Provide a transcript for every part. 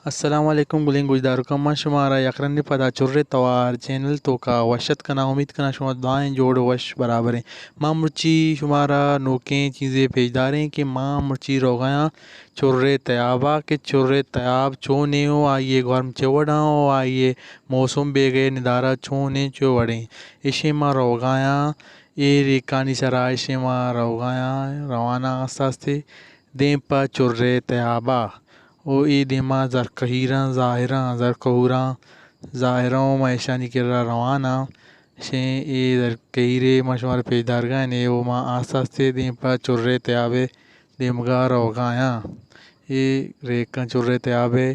السلام علیکم گلیں گوشداروکاں، من شمارا یک رندے پدا چرے توار چینل توکا وش ات کناں۔ امیت کناں شما دائیں جوڑ وش برابریں۔ ما مرچی شمارا نوکیں چیزے پیش داریں کہ ما مرچی روگایاں چرے تیابا کہ چرے تیاب چونیں و آئی گورم چہ وڑاں و آئی موسم بیگہ ندارہ چونیں چو وڑیں۔ اشیں ما روگایاں اے ریکانی سرا، اشیں ما روگایاں رواناں آستے آستے دیم پہ چرے تیابا۔ و اے دیما زرکہیراں ظاہراں، زرکہوراں ظاہراں و ما اشانی کرا رواناں۔ اشیں اے زرکہیرے ما شمارا پیش دارگا ایں و ما آستے آستے دیم پہ چرے تیابے دیمگا روگایاں۔ اے ریکاں چرے تیابے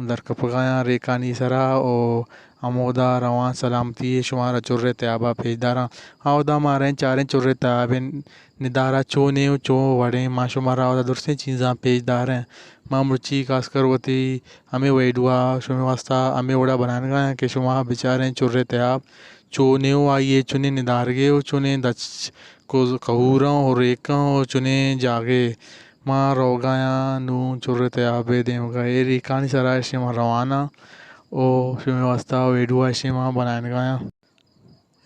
درکپگایاں ریکانی سرا و ہمودا روان سلامتی شمارا چرے تیابا پیش داراں۔ اودا ما رئیں چاریں چرے تیابے ندارہ چونیں و چو وڑیں، ما شمارا اودا درستیں چیزاں پیش داریں۔ ما مرچی خاص کر وتی ہمے ویڈیوا شمے واسطہ ہمے وڑا بنانگایاں کہ شما بچاریں چرے تیاب چونیں و آئی چنیں ندارگے و چنیں دچ کہوراں و ریکاں و چنیں جاگے۔ ما روگایاں نوں چرے تیابے دیمگا۔ اے ریکانی سرا اشیں ما رواناں و شمے واسطہ ویڈیو اشیں ما بنائینگایاں۔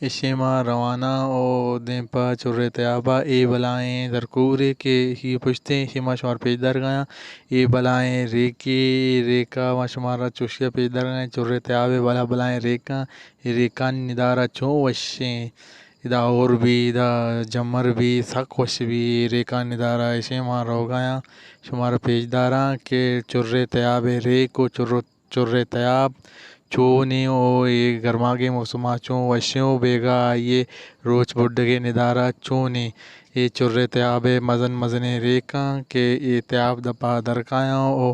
اشیں ما رواناں و دیم پہ چرے تیابا۔ اے بلائیں درکورے کہ اشی پشتیں، اشیں ما شمار پیش دارگایاں۔ اے بلائیں ریکے، اے ریکا ما شمارا چوشیا پیش دارگایاں۔ چرے تیابے بلا بلائیں ریکاں، اے ریکانی ندارہ چون وشیں۔ ادا ہور بی، ادا جمر بی، سک وش بی۔ اے ریکانی ندارہ اشیں ما روگایاں شمارا پیش داراں کہ چرے تیابے ریک و چر، چرے تیاب چونیں و اے گرماگیں موسما چون وشیں و بیگا آئی روچ بڈگے ندارہ چونیں۔ اے چرے تیابے مزن مزنیں ریکاں کہ اے تیاب دپا درکایاں و،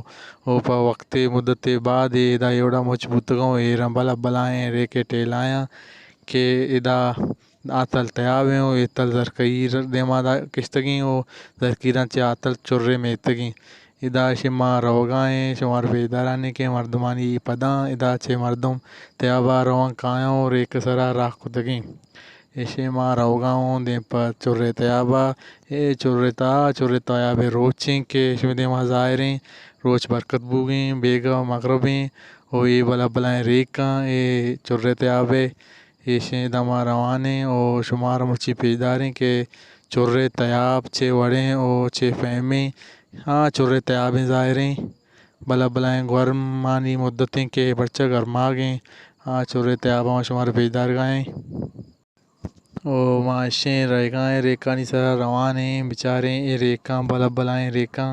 و پہ وقتے مدتے بعد اے ادا ایوڑا مچ بوتگاں و ایراں بلا بلائیں ریکے ٹیلایاں کہ ادا آ تل تیابیں و اے تل زرکہیر دیما دا کشتگیں و زرکہیراں چہ آ تل چرے میتگیں۔ ادا اشیں ما روگا ایں، شمار پیدارانیں کہ مردمانی پداں ادا چہ مردم تیابا روان کایاں و ریک سرا راہ کتگیں۔ اشیں ما روگا اوں دیم پہ چرے تیابا۔ اے چرے تا، چرے تیابے روچیں کہ شمے دیما ظاہریں، روچ برکت بوگیں، بیگا مغربیں و اے بلا بلائیں ریکاں اے چرے تیابے۔ ایشیں دما روانیں و شمارا مرچی پیش داریں کہ چرے تیاب چے وڑیں و چے فہمیں۔ آ چرے تیابیں ظاہریں، بلا بلائیں گورمانی مدتیں کہ پرچہ گرماگیں۔ آ چرے تیاباں شمارا پیش دارگائیں۔ و ما اشیں رہگائیں ریکانی سرا روانیں، بچاریں اے ریکاں، بلا بلائیں ریکاں۔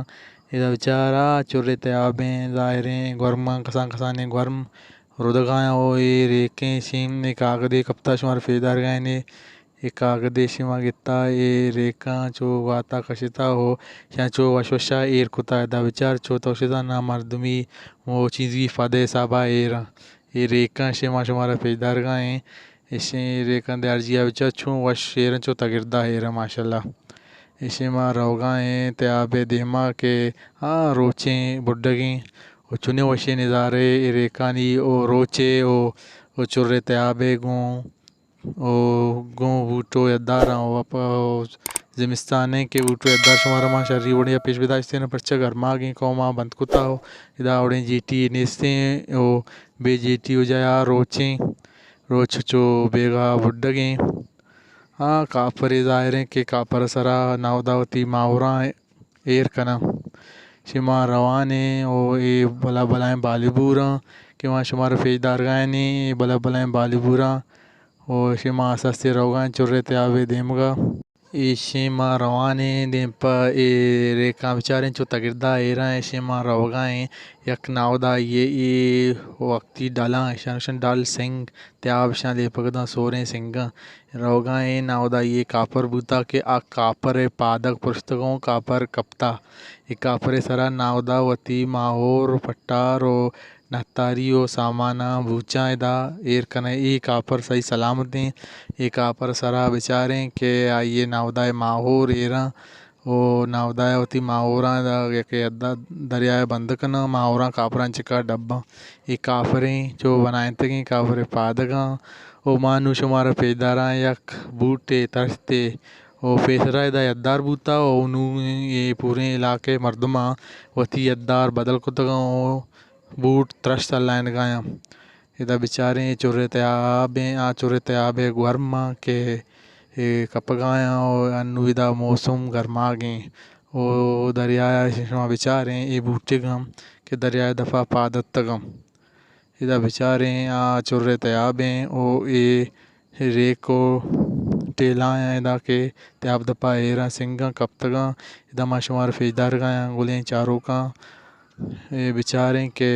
ادا بچار آ چرے تیابیں ظاہریں گورماں، کسان کسانیں گورم۔ ردگایاں و اے ریکیں شیم اے کاگدے کپتا شمار پیدارگائیں۔ اے کاگدے شیما گتا، اے ریکاں چو گواتا کشتا و شاں چو وش وشا ایر کتا۔ ادا بچار چو توشتا نا مردمی و چیزی فدے حسابا ایراں۔ اے ریکاں شیما شمارا پیدارگائیں۔ اشیں ریکاں دیارجیا بچار چون وش ایراں، چو تگردا ایراں ماشاءاللہ۔ اشیں ما روگائیں تیابے دیما کہ آ روچیں بڈگیں و چنیں وشیں نظارے اے ریکانی و روچے و، و چرے تیابے گوں و گوں بوٹو یداراں و پ-، و زمستانیں کہ بوٹو یدار شمارا ما شری وڑیا پیش بداشتیں، پرچہ گرماگیں قوما بند کتا و ادا وڑیں جیٹی نیستیں و بے جیٹی وجہ آ روچیں، روچ چو بیگا بڈگیں۔ آ کاپرے ظاہریں کہ کاپر سرا ناودا وتی ماہوراں ایر کناں۔ شما روانیں و اے بلا بلائیں بالی بوراں کہ ما شمارا پیش دارگائنیں، اے بلا بلائیں بالی بوراں و شما آستے روگائیں چرے تیابے دیمگا۔ ایشیں ما روانیں دیم پہ اے ریکاں بچاریں چو تگردا ایراں، ایشیں ما روگائیں یک ناودا اے، اے وقتی ڈالاں، ایشاں گوشن ڈال سنگ، تیاب اشاں لیپگ داں سوریں سنگاں۔ روگا ایں ناودا اے کاپر بوتا کہ آ کاپر ءِ پادگ پرشتگ اوں کاپر کپتا۔ اے کاپر ءِ سرا ناودا وتی ماہور، پٹار و نہتاری و ساماناں بوچاں ادا ایر کنئے۔ اے کاپر سہی سلامت ایں۔ اے کاپر سرا بچاریں کہ آئی ءِ ناودا ءِ ماہور ایراں۔ و ناودا ءَ وتی ماہوراں ادا یک ادا دریا ءَ بند کناں، ماہوراں کافراں چکا ڈباں۔ اے کافریں چو بنائینتگیں کافر ءِ پادگاں۔ و ما نوں شمارا پیش داراں یک بوٹے ترشتے ءُ پیسرا ادا یدار بوتا ءُ نوں اے پوریں علاقہ ءِ مردماں وتی یدار بدل کتگاں ءُ بوٹ ترشت لائینگایاں۔ ادا بچاریں اے چرے تیابیں، آ چرے تیاب ءِ گورماں کہ اے کپگایاں ءُ انوں ادا موسم گرماگیں ءُ دریایا شما بچاریں اے بوٹگاں کہ دریائے دپا پاد اتگاں۔ ادا بچاریں آ چرے تیابیں ءُ اے ریک ءُ ٹیلایاں ادا کہ تیاب دپا ایراں سنگاں کپتگاں۔ ادا ما شمارا پیش دارگایاں گلیں چاروکاں۔ اے بچاریں کہ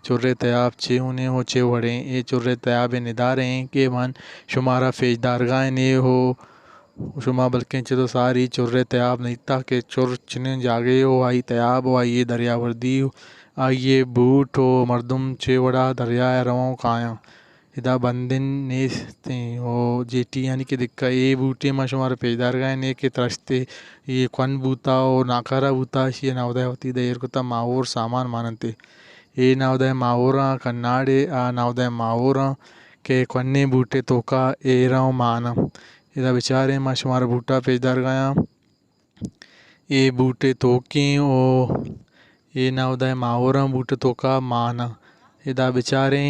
چرے تیاب چے ہونیں ءُ چے وڑیں۔ اے چرے تیاب ءِ نداریں کہ من شمارا پیش دارگایاں ءُ شما بلکیں چدو ساری چرے تیاب نیتا کہ چر چنیں جاگہے ءُ آئی تیاب ءُ آئی دریاوردی ءُ آئی بوٹ ءُ مردم چے وڑا دریا ءَ رواں ءُ کایاں۔ ادا بندن نیستیں ءُ جیٹی یعنی کہ دکہ اے بوٹے ما شمارا پیش دارگایاں کہ ترشتے اے کون بوتا ءُ ناکارہ بوتا، اشی ءَ ناودا وتی دیر کتا ماہور سامان ماننتے۔ اے ناودا ماہوراں کناڑے، آ ناودا ماہوراں کہ کونیں بوٹے توکا ایراں ءُ ماناں۔ ادا بچاریں ما شمارا بوٹا پیش دارگایاں۔ اے بوٹے توکیں ءُ اے ناودا ماہوراں بوٹے توکا ماناں۔ ادا بچاریں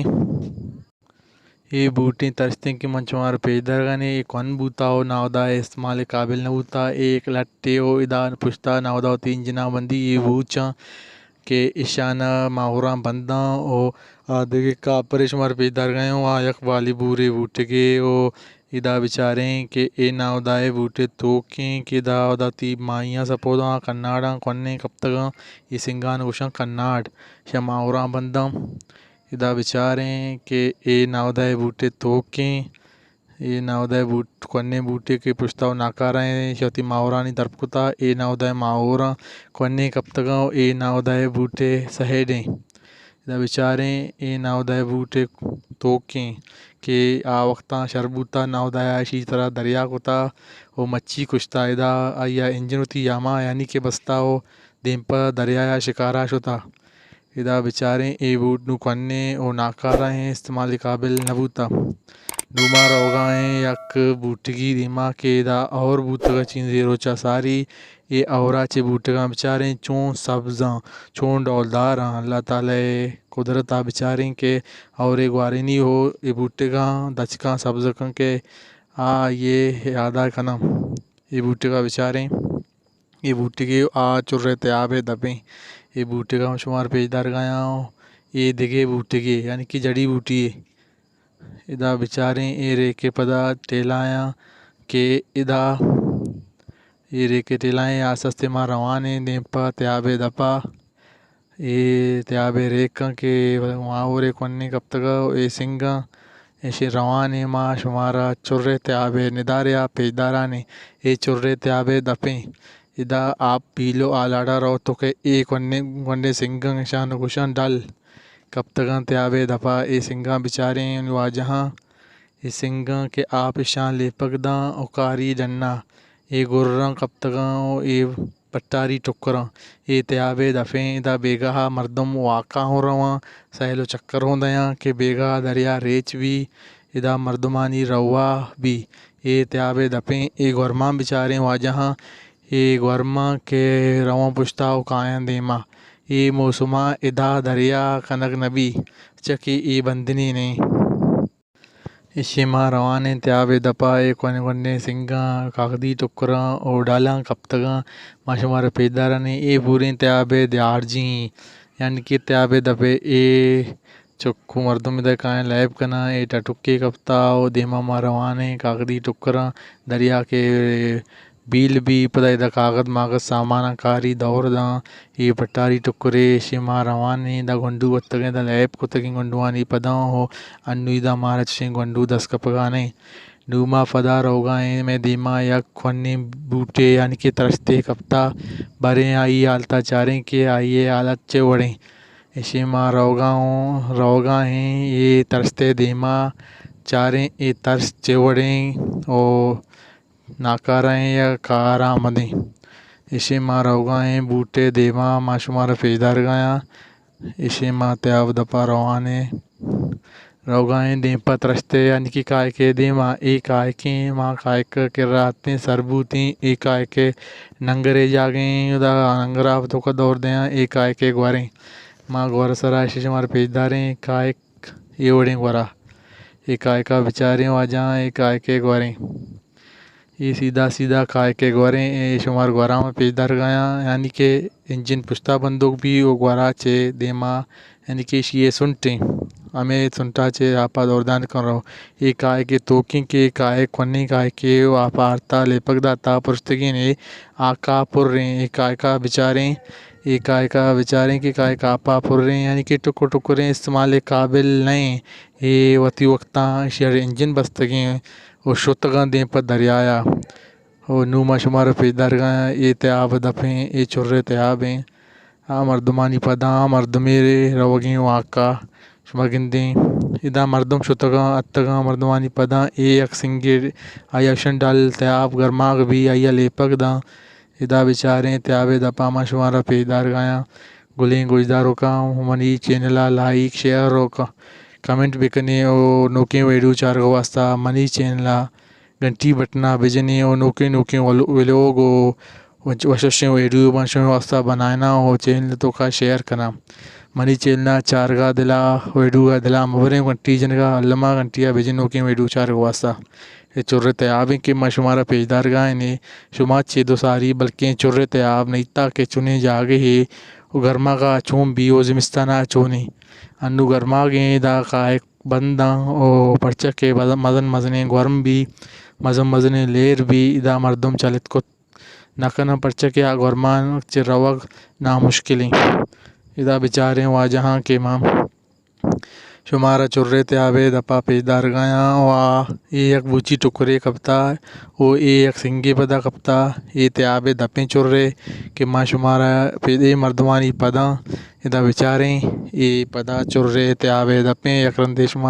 اے بوٹیں ترشتیں کہ من شمارا پیش دارگایاں، اے کون بوتا ءُ ناودا استعمال قابل نہ بوتا۔ اے یک لٹے ءُ ادا پشتا ناودا وتی انجنا بندی اے بوچاں کہ اشانا ماہوراں بنداں ءُ آ دگہ کاپرے شمارا پیش دارگایاں ءُ آ یک بالی بورے بوٹگے ءُ ادا بچاریں کہ اے ناودائے بوٹے توکیں کہ ادا وتی ماہیاں سپوداں کناڑاں کونیں کپتگاں، اے سنگان گوشاں کناڑ، شہ ماہوراں بنداں۔ ادا بچاریں کہ اے ناودائے بوٹے توکیں، اے ناودائے بوٹ، کونیں بوٹے کہ پشتا ءُ ناکارہ ایں، شہ وتی ماہورانی درپ کتا، اے ناودائے ماہوراں کونیں کپتگاں ءُ اے ناودائے بوٹے سہیڈیں۔ ادا بچاریں اے ناودائے بوٹے توکیں کہ آ وقتاں شر بوتا، ناودایا اشی سرا دریا کتا ءُ مچھی کشتا۔ ادا آئیا انجن وتی یاما یعنی کہ بستا ءُ دیم پہ دریایا شکارا شتا۔ ادا بچاریں اے بوٹ نوں کونیں ءُ ناکارہ ایں، استعمال قابل نہ بوتا۔ نوں ما روگا ایں یک بوٹگی دیما کہ ادا اور بوتگا چین زیروچا ساری اے اورا چہ بوٹگاں بچاریں چون سبزاں، چون ڈولداراں۔ اللہ تعالی ءِ قدرتا بچاریں کہ اورے گوارینی ءُ اے بوٹگاں دچکاں سبز کن کہ آ آئی ءِ یادا کناں۔ اے بوٹگا بچاریں، اے بوٹگے آ چرے تیاب ءِ دپیں۔ اے بوٹگا ہم شمارا پیش دارگایاں۔ اے دگہ بوٹگے یعنی کہ جڑی بوٹی یے۔ ادا بچاریں اے ریک ءِ پدا ٹیلایاں کہ ادا اے ریک ءِ ٹیلائیں آستے ما روان ایں دیم پہ تیاب ءِ دپا۔ اے تیاب ءِ ریکاں کہ ماہورے کونیں کپتگا ءُ اے سنگاں ایشی روان ایں ما شمارا چرے تیاب ءِ ندارے ءَ پیش داران ایں۔ اے چرے تیاب ءِ دپیں۔ ادا آپ پیلو آ لاڑا روت کہ اے کونیں گونڈیں سنگاں اشاں گوشاں ڈل۔ کپتگاں تیاب ءِ دپا۔ اے سنگاں بچاریں واجہاں، اے سنگاں کہ آپ اشاں لیپگ داں ءُ کاری ڈنا۔ اے گراں کپتگاں ءُ اے پٹاری ٹکراں۔ اے تیاب ءِ دپیں۔ ادا بیگاہ ءَ مردم واکا ہوں رواں، سیل ءُ چکر ہوں دیاں کہ بیگاہ ءَ دریا ریچ بی، ادا مردمانی روا بی۔ اے تیاب ءِ دپیں۔ اے گورماں بچاریں واجہاں، اے گورماں کہ رواں پشتا ءُ کایاں دیما۔ اے موسما ادا دریا کنگ نہ بی، چہ کہ اے بندنی نیں۔ ایشی ما روان ایں تیاب ءِ دپا۔ اے کونے کونے سنگاں، کاگدی ٹکراں ءُ ڈالاں کپتگاں۔ ما شمارا پیش داران ایں۔ اے پوریں تیاب ءِ دیارجی ایں، یعنی کہ تیاب ءِ دپ ءَ اے چکو مردم ادا کایاں لیب کناں۔ اے ٹٹکے کپتا ءُ دیما ما روان ایں۔ کاگدی ٹکراں دریا کہ بیل بی، پدا ادا کاگد ماگد ساماناں کاری دور داں۔ اے پٹاری ٹکرے، ایشی ما روان ایں۔ ادا گونڈو اتکگیں، ادا لیب کتگیں گونڈوانی پداں ءُ انوں ادا مارا چشیں گونڈو دست کپگا نہ ایں۔ نوں ما پدا روگا ایں، مئے دیما یک کونے بوٹے یعنی کہ ترشتے کپتا، بریں آئی حالتا چاریں کہ آئی حالت چے وڑیں۔ ایشی ما روگا اوں، روگا ایں، اے ترشتے دیما چاریں اے ترشت چے وڑیں ءُ ناکارہ ایں یا کارآمدیں۔ ایشی ما روگا ایں بوٹے دیما، ما شمارا پیش دارگایاں۔ ایشی ما تیاب دپا روان ایں۔ روگا ایں دیم پہ ترشتے، یعنی کہ کائک ءِ دیما اے کائکیں، ما کائک ءِ کرا اتیں، سر بوتیں، اے کائک ءِ ننگر ءِ جاگہ ایں، ادا ننگر ءَ آپ توکا دور دیاں، اے کائک ءِ گوریں۔ ما گور ءِ سرا اشی شمارا پیش داریں، کائک اے وڑیں گورا۔ اے کائکا بچاریں واجہاں، اے کائک ءِ گوریں۔ اے سیدھا سیدھا کائک ءِ گوریں، اے شمار گورا ما پیش دارگایاں، یعنی کہ انجن پشتا بندوک بی و گورا چہ دیما، یعنی کہ ایشی ءِ سنٹیں، ہمے سنٹا چہ آپا دور دان کن رو۔ اے کائک ءِ توکیں کہ کائک کنیں کائکے و آپا آرتا لیپک داتا پرشتگیں، اے آکا پریں، اے کائکا بچاریں، اے کائکا بچاریں کہ کائک آپا پریں، یعنی کہ ٹکر ٹکریں، استعمال ءِ قابل نئیں۔ اے وتی وقتاں ایشی ءَ انجن بستگیں و شتگاں دیم پہ دریایا۔ و نوں ما شمارا پیش دارگایاں، اے تیاب دپیں، اے چرے تیابیں۔ آ مردمانی پداں، آ مردمے روگیں واکا شما گندیں۔ ادا مردم شتگاں، اتگاں مردمانی پداں، اے یک سنگے، آئی ءَ شن ڈال تیاب گرماگ بی، آئی ءَ لیپگ داں۔ ادا بچاریں تیابے دپا ما شمارا پیش دارگایاں۔ گلیں گوشداروکاں، منی چینل ءَ لائک، شیئر و ک-، کمنٹ بکنیں و نوکیں ویڈیو چارگ واسطہ منی چینل ءَ گھنٹی بٹنا بجنیں و نوکیں نوکیں ول-، ولوگ و وش-، وشوشیں ویڈیو من شمے واسطہ بنائیناں و چینل توکا شیئر کناں۔ منی چینل ءَ چارگا دلا، ویڈیو ءَ دلا مبریں، گھنٹی جنگا الما گھنٹی ءَ بجن نوکیں ویڈیو چارگ واسطہ۔ اے چرے تیابیں کہ ما شمارا پیش دارگا ایں، شما چہ دو ساری بلکیں چرے تیاب نیتا کہ چنیں جاگہے و گرماگا چون بی و زمستانا چونیں۔ انو گرماگیں، ادا کائک بنداں و پرچا کہ بز-، مزن مزنیں گورم بی، مزن مزنیں لیر بی، ادا مردم چلت کت نہ کناں، پرچا کہ آ گورماں چہ روگ نامشکلیں۔ ادا بچاریں واجہاں کہ ما شمارا چرے تیابے دپا پیش دارگایاں و آ اے یک بوچی ٹکرے کپتا و اے یک سنگے پدا کپتا، اے تیابے دپیں چرے کہ ما شمارا پہ اے مردمانی پداں ادا بچاریں، اے پدا چرے تیابے دپیں، یک رندے شما